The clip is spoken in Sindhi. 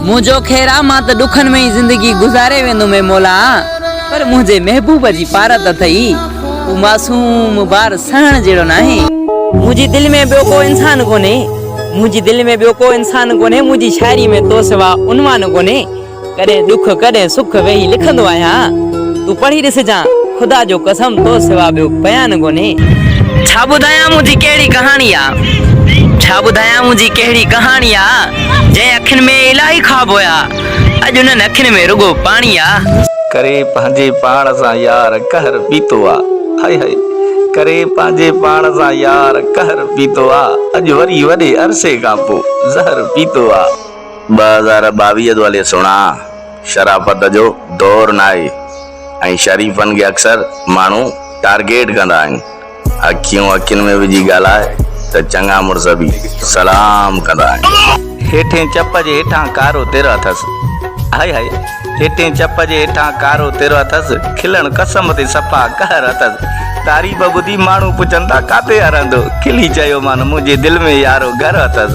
منهنجو خير آ مان ته ڏکن ۾ ئي زندگي گذاري ويندم اي مولا پر منهنجي محبوب جي پارت اٿئي هو معصوم بار سهڻ جهڙو ناهي. منهنجي دل ۾ ٻيو ڪو انسان ڪونهي منهنجي دل ۾ ٻيو ڪو انسان ڪونهي منهنجي شاعري ۾ تو سوا عنوان ڪونهي ڪڏهن ڏک ڪڏهن سک ويهي لکندو آهيان تون پڙهي ڏسجان خدا جو قسم تو سوا ٻيو بيان ڪونهي. ڇا ٻڌايان منهنجي ڪهڙي ڪهاڻي آ ڇا ٻڌايان منهنجي ڪهڙي ڪهاڻي آ جنهن اکين ۾ الاهي خواب هيا اڄ انهن اکين ۾ رڳو پاڻي آ. ڪري پنهنجي پاڻ سان يار قهر پيتو آ هائي هائي ڪري پنهنجي پاڻ سان يار قهر پيتو آ اڄ وري وڏي عرصي کان پو زهر پيتو آ. 2022 ٿو هلي سهڻا شرافت جو دور ناهي ۽ شريفن کي اڪثر ماڻهو ٽارگيٽ ڪندا آهن اکيون اکين ۾ وجهي ڳالهاء ته چڱا مڙس به سلام ڪندا آهن. هيٺين چپ جي هيٺان ڪارو تر اٿس هائي هائي هيٺين چپ جي هيٺان ڪارو تر اٿس کلڻ قسم تي صفا قهر اٿس تعريف ٻڌي ماڻهو پڇن ٿا ڪاٿي آ رهندو کلي چيومان منهنجي دل ۾ يارو گهر اٿس.